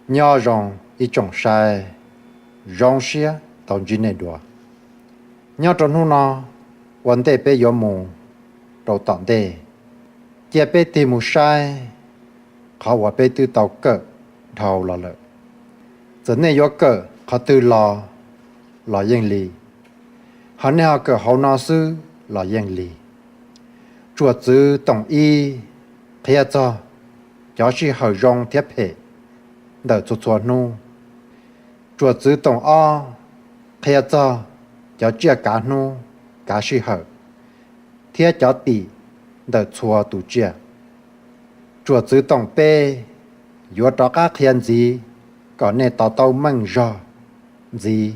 Nyob zoo ib tsoom saib, zoo siab tau ntsib nej dua. Nyob rau hnub no, ua ntej peb yuav mus rau tom ntej, cia peb tig mus saib qhov uas peb twb tau kawm dhau los lawm. Txawm nej yuav kawm qhov twg los, los yeej li, ho nej ho kawm hauv no xwb los yeej li. Tsuam txwv toom ib qhia txog cov sij hawm zoo thiab phem ntawm txhua txhua hnub. Tsuam txwv toom ob qhia txog cov tsiaj kav hnub, kav sij hawm, thiab cov tim ntawm txhua tus tsiaj. Tsuam txwv toom peb yuav rov qab qhia ntxiv kom nej to taub meej zog ntxiv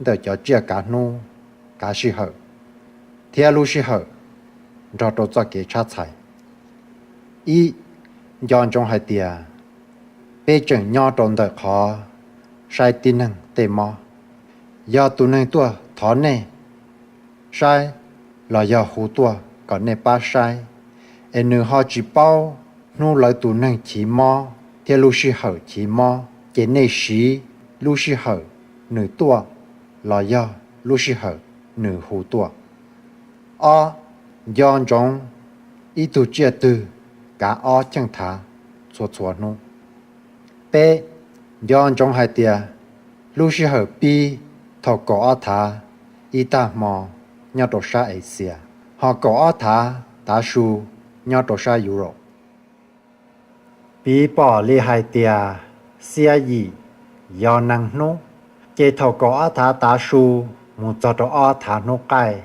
ntawm cov tsiaj kav hnub, kav sij hawm, thiab lub sij hawm nrog rau txoj kev tshab txhais. Ib, nco ntsoov hais tias peb tseem nyob rau ntawm qhov saib tib neeg tej mob. Yog tus neeg tuaj thov nej saib los yog hu tuaj kom nej pab saib, es nws ho tsis paub hnub lawv tus neeg chiv mob thiab lub sij hawm chiv mob, ces nej siv lub sij hawm nws tuaj los yog lub sij hawm nws hu tuaj. Ob, nco ntsoov ib tug tsiaj twg kav ob cheej thav txhua txhua hnub. Peb, nco ntsoov hais tias lub sij hawm pib thaum kaum ob thav ib tag hmo nyob rau sab Axias, ho kaum ob thav tav su nyob rau sab Europe. Piv pom li hais tias xiab yim yog nees hnub, ces thaum kaum ob thav tav su mus txog rau ob thav hnub qaij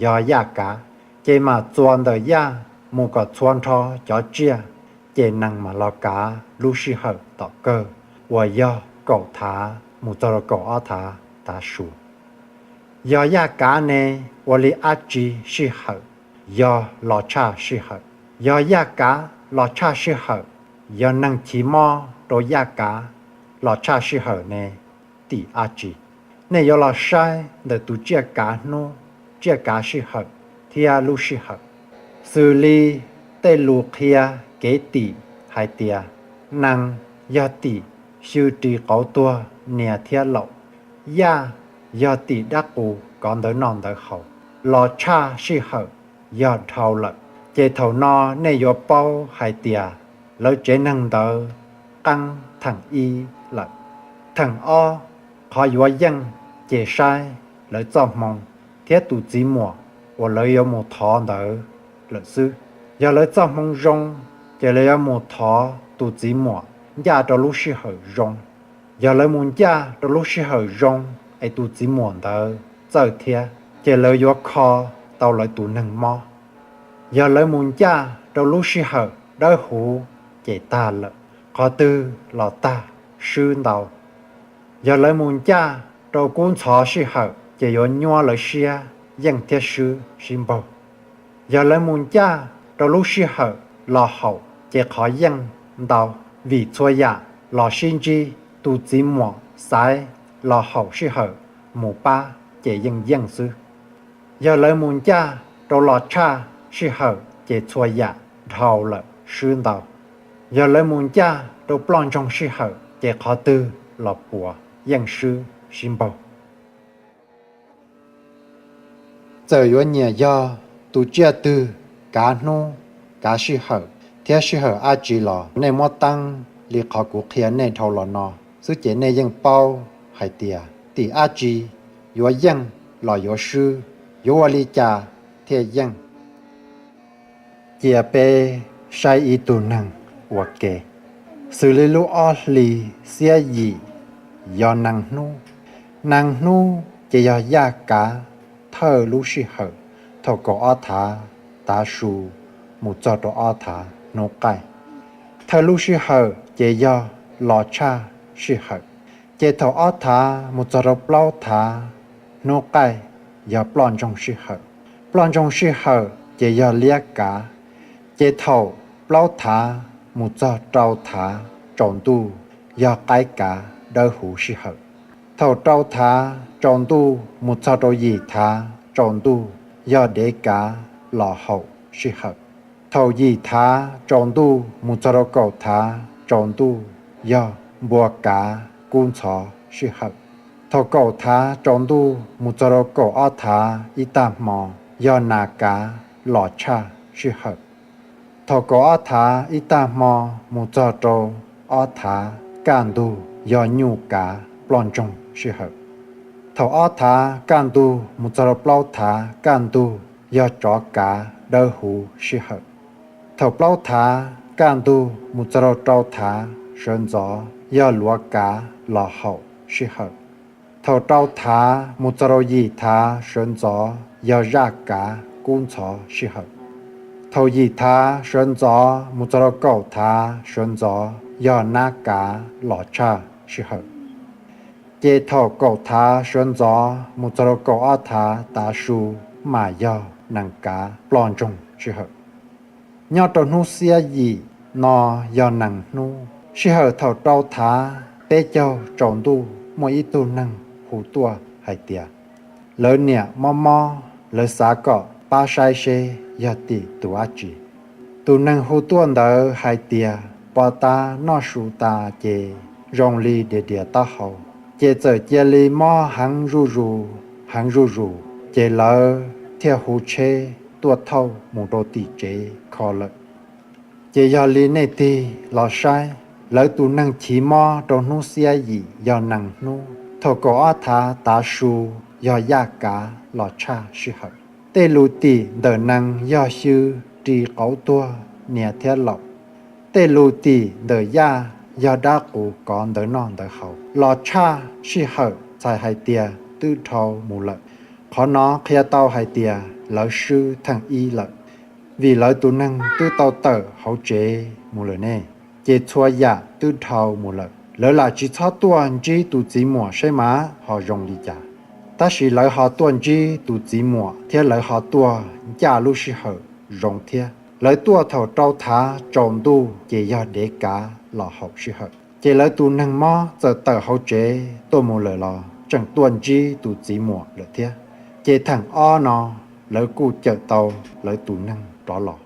yog yaj kav, ces mam txuas ntawm yaj mus kom txhua nrho cov tsiaj, ces nees mam los kav lub sij hawm tom kawg uas yog kaum thav mus txog rau kaum ob thav tav su. Yog yaj kav ne ua li dab tsi sij hawm? Yog los tshaj sij hawm. Yog yaj kav los tshaj sij hawm, yog neeg chiv mob rau yaj kav los tshaj sij hawm ne, tim dab tsi? Nej yuav los saib ntawm tus tsiaj kav hnub, tsiaj kav sij hawm thiab lub sij hawm. Xws li tej lus qhia kev tim hais tias, nees yog tim xyw ris qauv tuag nias thiab laus, yaj yog tim dab qus kov ntawv noj ntawv haus. Los tshaj sij hawm yog dhau lawm, ces thaum no nej yuav paub hais tias lawv tsev neeg ntawd qeeb theem ib lawm. Theem ob, qhov yuav yeej ces saib lawv txoj hmoo thiab tus txiv muam uas lawv yuav mus thov ntawd lawm xwb. Yog lawv txoj hmoo zoo, ces lawv yuav mus thov tus txiv muam ncaj rau lub sij hawm zoo. Yog lawv mus ncaj rau lub sij hawm zoo es tus txiv muam ntawd txawj thiab, ces lawv yuav kho tau lawv tus neeg mob. Yog lawv mus ncaj rau lub sij hawm dawb huv, ces tag lawm, qhov twg los tag, swb ntau. Yog lawv mus ncaj rau kub ntxhov sij hawm, ces yuav nyuaj lawv siab, yeej thiab swb sib npaug. Yog lawv mus ncaj rau lub sij hawm los haum, ces qhov yeej ntau, vim txhua yam los sib ntsib, tus txiv muam xaiv los haum sij hawm mus pab, ces yeej yeej xwb. Yog lawv mus ncaj rau los tshaj sij hawm, ces txhua yam dhau lawm, swb ntau. Yog lawv mus ncaj rau ploj ntsoog sij hawm, ces qhov twg los puas, yeej swb sib npaug. Txawm yuav nyiam yog tus tsiaj twg kav hnub, kav sij hawm thiab sij hawm dab tsi los, nej muab teeb li qhov kuv qhia nej dhau los no xwb, ces nej yeej paub hais tias tim dab tsi yuav yeej los yuav swb, yuav ua li cas thiaj yeej. Cia peb saib ib tug neeg ua ke. Xws li lub ob hlis xiab yim yog nees hnub. Nees hnub ces yog yaj kav thawj lub sij hawm, thaum kaum ob thav tav su mus txog rau ob thav hnub qaij. Thawj lub sij hawm ces yog los tshaj sij hawm, ces thaum ob thav mus txog rau plaub thav hnub qaij yog ploj ntsoog sij hawm. Ploj ntsoog sij hawm ces yog liab kav, ces thaum plaub thav mus txog rau thav tsaus ntuj yog qaib kav dawb huv sij hawm. Thaum rau thav tsaus ntuj mus txog rau yim thav tsaus ntuj yog dev kav los haum sij hawm. Thaum yim thav tsaus ntuj mus txog rau kaum thav tsaus ntuj yog npua kav kub ntxhov sij hawm. Thaum kaum thav tsaus ntuj mus txog rau kaum ob thav ib tag hmo yog nas kav los tshaj sij hawm. Thaum kaum ob thav ib tag hmo mus txog rau ob thav kaj ntug yog nyuj kav ploj ntsoog sij hawm. Thaum ob thav kaj ntug mus txog rau plaub thav kaj ntug yog tsov kav dawb huv sij hawm. Thaum plaub thav kaj ntug mus txog rau rau thav sawv ntxov yog luav kav los haum sij hawm. Thaum rau thav mus txog rau yim thav sawv ntxov yog zaj kav kub ntxhov sij hawm. Thaum yim thav sawv ntxov mus txog rau kaum thav sawv ntxov yog nab kav los tshaj sij hawm. Ces thaum kaum thav sawv ntxov mus txog rau kaum ob thav tav su mas yog nees kav ploj ntsoog sij hawm. Nyob rau hnub xiab yim no yog nees hnub. Sij hawm thaum rau thav peb caug tsaus ntuj muaj ib tug neeg hu tuaj hais tias lawv niam mob mob, lawv xav kom pab saib seb yog tim tus dab tsi. Tus neeg hu tuaj ntawd hais tias pov tas noj su tas ces zoo li diav diav taub hau, ces txawm cia li mob heev zuj zus, heev zuj zus, ces lawv thiaj hu tsheb tuaj thauj mus rau tim tsev kho lawm. Ces yog li nej tig los saib, lawv tus neeg chiv mob rau hnub xiab yim yog nees hnub, thaum kaum ob thav tav su yog yaj kav los tshaj sij hawm. Tej lus tim ntawm nees yog xyw ris qauv tuag niam thiab laus. Tej lus tim ntawm yaj yog dab qus kov ntawv noj ntawv haus los tshaj sij hawm txhais hais tias twb dhau mus lawm. Qhov no qhia tau hais tias lawv swb theej ib lawm, vim lawv tus neeg twb tau tawm hauv tsev mus lawm ne, ces txhua yam twb dhau mus lawm. Lawv lam tsis txhob tuaj ntsib tus txiv muam seb mas ho zoo li cas, tab sis lawv ho tuaj ntsib tus txiv muam thiab lawv ho tuaj ncaj lub sij hawm zoo thiab. Lawv tuaj thaum rau thav tsaus ntuj ces yog dev kav los haum sij hawm. Ces lawv tus neeg mob txawm tawm hauv tsev tuaj mus lawm los tseem tuaj ntsib tus txiv muam lawm thiab. Ces theem ob no lawv kuj cawm tau lawv tus neeg rov los.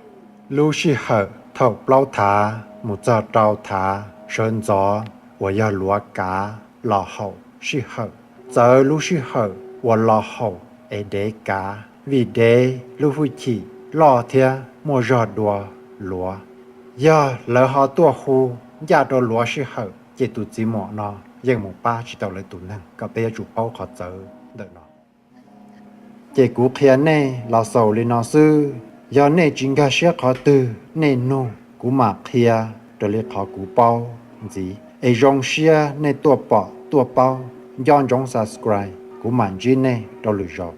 Lub sij hawm thaum plaub thav mus txog rau thav sawv ntxov uas yog luav kav los haum sij hawm. Txawv lub sij hawm uas los haum es dev kav, vim dev lub hwj chim loj thiab muaj zog dua luav. Yog lawv ho tuaj hu ncaj rau luav sij hawm ces tus txiv muam no yeej mus pab tsis tau lawv tus neeg. Kom peb yuav tsum paub qhov txawv ntawm no. Ces kuv qhia nej los xaus li no xwb. Yog nej tsis nkag siab qhov twg nej nug kuv mam qhia raws li qhov kuv paub ntxiv. Es zoo siab nej tuaj pom tuaj paub, nco ntsoov subscribe, kuv mam ntsib nej rau lwm zaus.